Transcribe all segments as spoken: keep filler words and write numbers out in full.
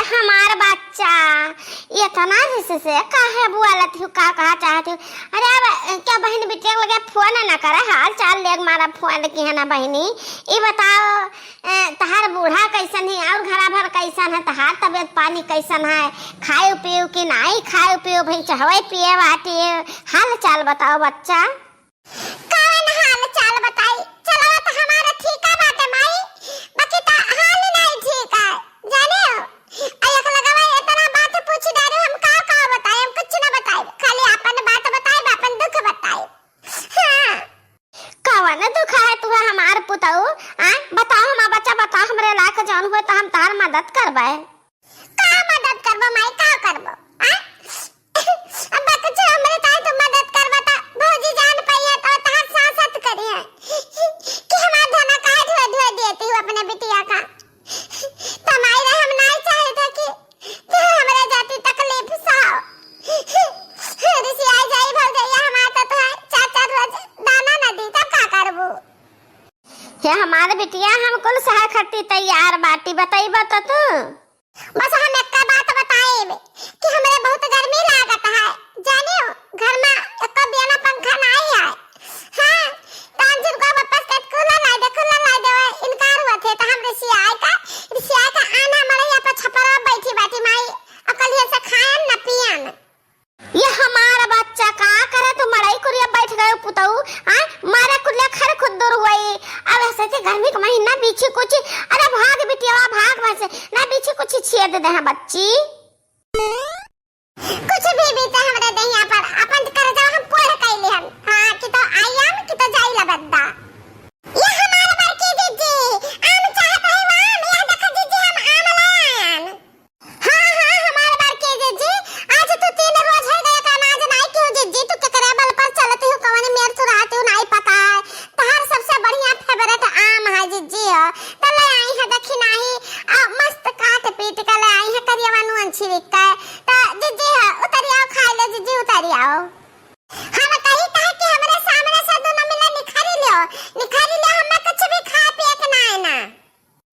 हमार बच्चा, इतना रिस से काहे बोलत हो, का कहा चाहत हो? अरे अब क्या बहिन बिटिया के लगे फोन न करे, हाल चाल लेग मारा फोन की है ना बहिनी। ई बताओ, ए, तहार बूढ़ा कैसन है और घरा भर कैसन है, तहार तबीयत पानी कैसन है, खाए पियो कि नाई खाए पियो, भाई चहवे पिए बाटे, हाल चाल बताओ बच्चा। कवन हाल चाल बताई? चलवा त हमारा ठीका बाटे माई, बाकी त हाल नाई ठीक है, जाने हो? आ एक लगवा इतना बात पूछ डारे, हम का का बताई? हम कुछ ना बताई, खाली अपन बात बताई, अपन दुख बताई। हाँ। कवन दुख है तुहे हमार पुतऊ? आ बताओ हमार बच्चा, बताओ हमरे लायक जौन हुए तो हम तार मदद करबे। का मदद करबो माई, का करबो? आ? अब कुछ हमरे ताई तू मदद करबा त भौजी जान पाइए तो तहार सासत करिए कि हमार धना काहे धुए धुए देती हूँ अपने बिटिया का। त माई रे हम नाई चाहे था कि तू हमरे जाती तकलीफ सहो। रिसियाई जाई भौजैया हमार त तू चार चार रोज दाना न दी तब का करबू? हे हमार बिटिया हम कुल सहे खट्टी तैयार बाटी, बतैबा त तू। बस हम एक्का बात बताएब कि हमरे बहुत गर्मी लागत है, जानियो, घर में एक्को बियाना पंखा नाई है। हाँ, तो अंजुर को वापस के कूलर लाई दे, कूलर लाई दे, इनकार हुआ थे, तो हम रिसियाई का, रिसियाई का आना मड़ैया पर छपरा बैठी बैठी माई, अकलिया से खायन न पियन। ये हमार बच्चा का करे, तू मड़ई कुरिया बैठ गयो पुतऊ, आ मारे कुल्ले खर खुद्दुर हुई। अब ऐसे थे गर्मी का महीना बीछी कुछ, अरे भाग बिटिया भाग वैसे ना बीछी कुछ छेद दे हैं बच्ची। कुछ भी बीते हमरे दहिया पर, अपन कर्जा हम पूरा कैले हम। हाँ, कि तो आई आम, कि तो जाई लबद्दा। ये हमार बड़की जिज्जी, आम चाहत है आम, यह देखो जिज्जी हम आम ले आयन। हाँ, हाँ, हमार बड़की जिज्जी, आज तू तीन रोज हो गया का अनाज नाई क्यों जिज्जी, तू केकरे बल पर चलती हो, कवन मेर तू रहती हो, नाई पता है। तहार सबसे बढ़िया favourite आम है जिज्जी हो, तो ले आई है देखी नाई, आ, मस्त काट पीट के ले आई है, करियवा नून छिड़क के। तो जिज्जी हो, उतरी आओ, खाई ले जिज्जी, उतरी आओ। हम कही कहे कि हमरे सामने से दुनो मिला निखारी लियो, निखारी लियो, हमें कुछ भी खाए पिए के ना है ना।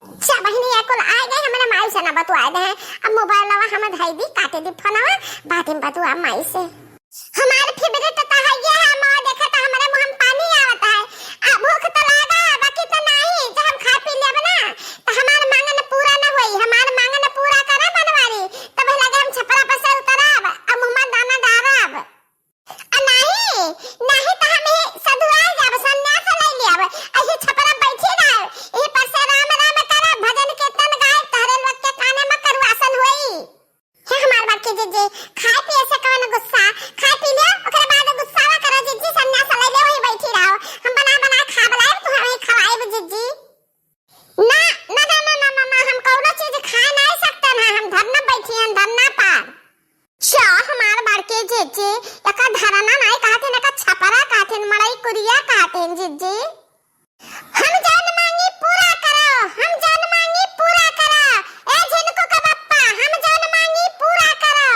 अच्छा बहिनी, ये कुल आए गए, हमरे माई से ना बतुआए दे। अब मोबाइलवा हम धई दी, काटे दी फोनवा, बाद में बतुआ माई से। हमार favourite तो है ये है, माँ देखे तो हमरे मुँह में पानी आवत है। आ भूख तो लागा है, बाकी तो नहीं, जब हम खा पी लेब ना, तो हमार मांगन पूरा न होई। हमार मांगन पूरा करे बनवारी, तब लगे हम छपरा पर से उतरब, आ मुँह में दाना डारब। आ नाही, नाही त हम ही सधुआए जाब, संन्यास ले लियाब, अही छपरा बैठी रहब, यही पर से राम राम करब, भजन कीर्तन गायब, तहरे लोग के काने में करुआसन होई। हे हमार बड़की जिज्जी, खाए पिए से कवन गुस्सा, खाए पी लियो, ओकरे बाद गुस्सावा करो जिज्जी, संन्यास ले ले, वही बैठी रहो, हम बना बना खा बलाएब, तू हमें खवाएब जिज्जी। ना, ना, ना, हम कौनो चीज खाए नहीं सकते ना, हम धरना बैठी हैं, धरना पर। चा हमार बड़की जिज्जी, एका धरना नहीं कहतिन, एका छपरा कहतिन, मड़ई कुरिया कहतिन जिज्जी। हम जौन मांगी पूरा करो, हम जौन मांगी पूरा करो, ए झिनको के बप्पा, हम जौन मांगी पूरा करो।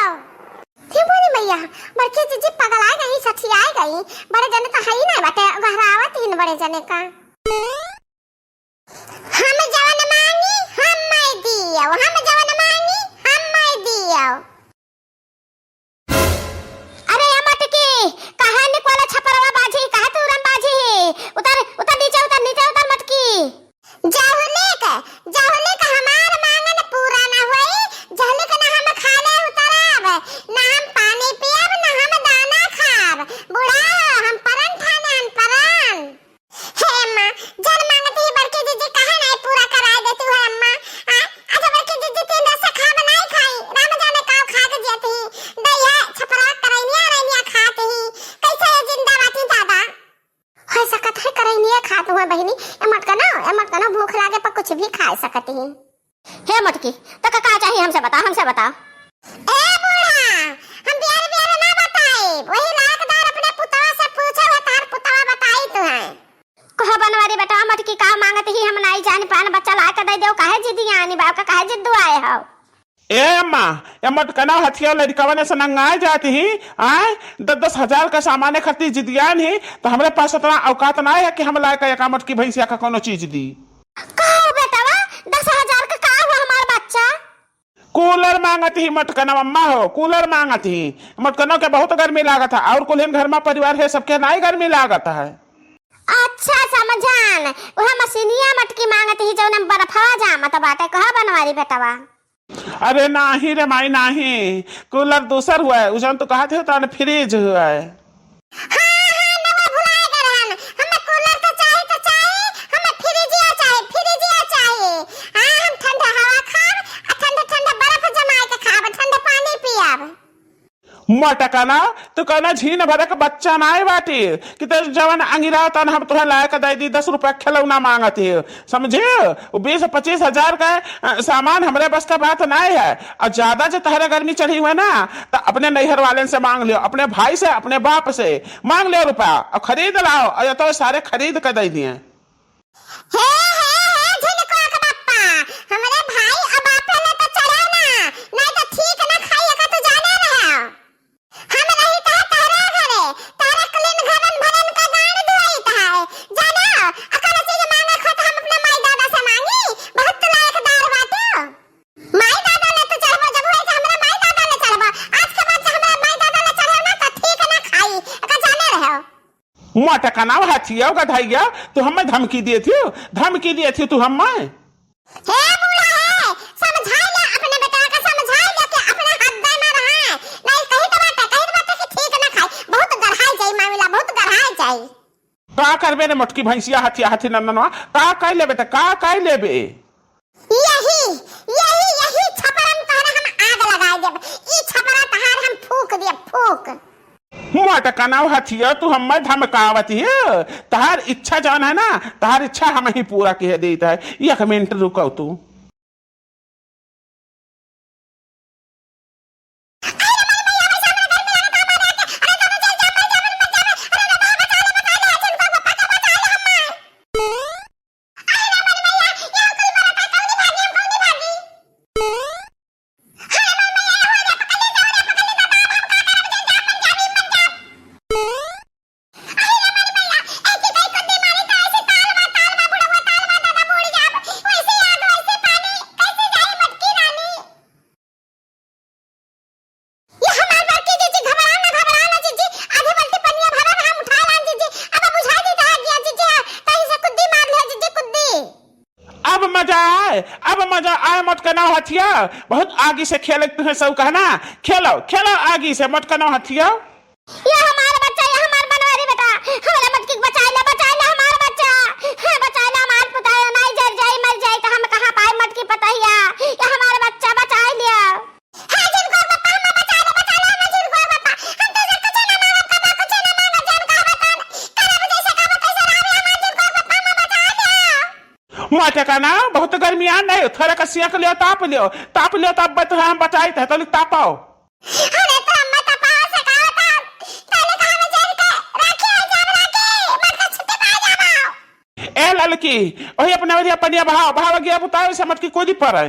हे मोरी मैया, बड़की जिज्जी पगलाए गई, सठियाए गई, बड़े जने तो है ही नहीं बटे, गहरावत ही बड़े जने का। हम जवन मांगी, हम मैं दियो, हम जवन मांगी, हम मैं दियो। अरे या मटकी, काहे निकवाला छपरवा बाझी, काहे तू रम बाझी? उतर, उतर नीचे, उतर नीचे, उतर मटकी। जहुलिक, जहुलिक हमार मांगन पूरा ना होई, जहुलिक ना हम खाले उतरब, ना हम पानी पियब, ना हम दाना खाब। बुढ़ा, हम परन ठाने हन, परन। हे अम्मा, जन मांगत ही बड़की जिज्जी काहे नाई पूरा कराए देती हो अम्मा? आ, अच्छा बड़की जिज्जी तीन रोज से खाब नाई खाई, राम जाने का खा के जियत ही, दहिया, छपरा, करैनिया, रैनिया खात ही, कैसे ये जिंदा बाटी दादा? हो सकत है करैनिया खात हुआ बहिनी, ए मटकनो, ए मटकनो भूख लागे पर कुछ भी खा सकत ही। हे मोटकी, तका का चाही हमसे बताओ, हमसे बताओ। ए बूढ़ा, हम बियार बियार ना बताई, वही लायकदार अपने पुतवा से पूछो, है तार पुतवा बताई तुहे। कहो बनवारी बेटा, मोटकी का मांगत ही, हम नाई जान पान बच्चा लायक दे देव, काहे जिदियानी बाप का काहे जिद्दू आए हो? ए अम्मा, ए मोटकना हथिया लड़कवन से नंगाए जाती ही, आए दस दस हजार का सामान खरीदी जिदियान ही, तो हमरे पास उतना औकात ना है कि हम लायक एका मोटकी भैंसिया का कोनो चीज दी। का हो बेटवा, दस हजार का का हुआ हमार बच्चा? कूलर मांगत ही मोटकनवा अम्मा हो, कूलर मांगत ही। मोटकनवा के बहुत गर्मी लागत है, और कुल्हिन घर मा परिवार है, सबके नाई गर्मी लागत है। अच्छा समझान, वह मशीनिया मोटकी मांगत ही, जौन में बर्फवा जामत बाटे, कहा बनवारी बेटवा? अरे नाही रे माई, नाही, कूलर दूसर हुआ है, उ जौन तू कहत हो, तौन फ्रिज हुआ है। हाँ, हाँ, नवा भुलाए गए रहन। हमें कूलर तो चाही, तो चाही, हमें फ्रिजिया चाही, फ्रिजिया चाही। हाँ, हम ठंडा हवा खाब, आ ठंडा ठंडा बर्फ जमाए के खाब, ठंडा पानी पियब। मोटकना, तू कौनो झीन भरक बच्चा नाय बाटी कि तू जवन अंगिरा तन हम तोहे लायक दे दी, दस रुपया खिलौना मांगत ही, समझे? वो बीस पच्चीस हजार का, अ, सामान हमरे बस का बात नाय है। और ज्यादा जो तहरे गर्मी चढ़ी हुए ना, तो अपने नैहर वाले से मांग लियो, अपने भाई से, अपने बाप से मांग लियो रुपया और खरीद लाओ, और ये तो सारे खरीद के दे दिए। हे, हे, हे, झिनकुआ के बप्पा, हमरे भाई और बापे ले तो चढ़े ना, नहीं तो ठीक ना खाई, एका तू जाने रहे। हम रही तह तहरे घरे, तहरे कुलीन घरन भरन का गांड धोई तह, जाने, अकल चीज मांगे खो तो हम अपने माई दादा से मांगी, बहुत तू लायकदार बाटे। माई दादा ले तो चढ़बो, जब होई तो हमरा माई दादा ले चढ़बो, आज के बाद से हमरा माई दादा ले चढ़े ना तो ठीक ना खाई, एका जाने रहे। मोटकनवा हथिया गधैया, तू हमें धमकी देत हियो, धमकी देत हियो तू हमें। हे बूढ़ा हे, समझाई ले अपने बेटवा का, समझाई ले कि अपने हद में रहे। नहीं कही तो बात है, कही तो बात है कि ठीक ना खाई, बहुत गढ़ाई जाई मामला, बहुत गढ़ाई जाई। का करबे रे मोटकी भैंसिया, हथिया हथी नंदनवा, का कह लेबे त का कह लेबे? यही, यही, यही छपरा में तोहरा हम आग लगाए देब। ई छपरा तहार हम फूक देब, फूक। मोटकनवा हथिया, तू हमें धमकावत हियो। तहार इच्छा जौन है ना, तहार इच्छा हम ही पूरा कह देत है। एक मिनट रुको तू। ये हमार बड़की जीजी, घबरा ना, घबरा ना जीजी, आधे बाल्टी पनिया भरा ना, हम उठा लान जीजी, अब बुझा दी तहार जिया जीजी, हाँ, तही से कुद्दी मार ले जीजी, कुद्दी। अब मजा आए, अब मजा आए मोटकनवा हथिया, बहुत आगी से खेले तुहे सब कहना, खेलो, खेलो आगी से मोटकनवा हथिया। ये हमार बच्चा, ये हमार बनवारी बेटा, हमरा मटकी के बचाई ले, बचाई ले हमार बच्चा, हाँ, बचाई ले हमार पुताई, नाई जर जाई, मर जाई, तो हम कहाँ पाए मटकी पतहिया, ये हमार बच्चा बचाई लिया। हे झिनकुआ पप्पा, हमें बचा ले, बचा ले, हमें झिनकुआ पप्पा। हम तो से कुछ ना मांगब, कबा कुछ ना मांगब, जौन कहबा तौन करब, जैसे कहबा तैसे रहब, हमें झिनकुआ पप्पा, हमें बचा ले। मोटकना, बहुत गर्मियान नहीं, थोड़ा का सेक लियो, ताप लियो, ताप लियो, तब बत-, हम बचाई थे, तो तापाओ। अरे तो अम्मा, तापाओ, सेकाओ, ताप, पहले कहा में जेल के राखी हो जाब, राखी, मत के छुट्टी पा जाबो। ए ललकी, ओही अपने ओरिया पनिया बहाओ, बहाओ, गया बुताओ, से मटकी कूदी पड़े।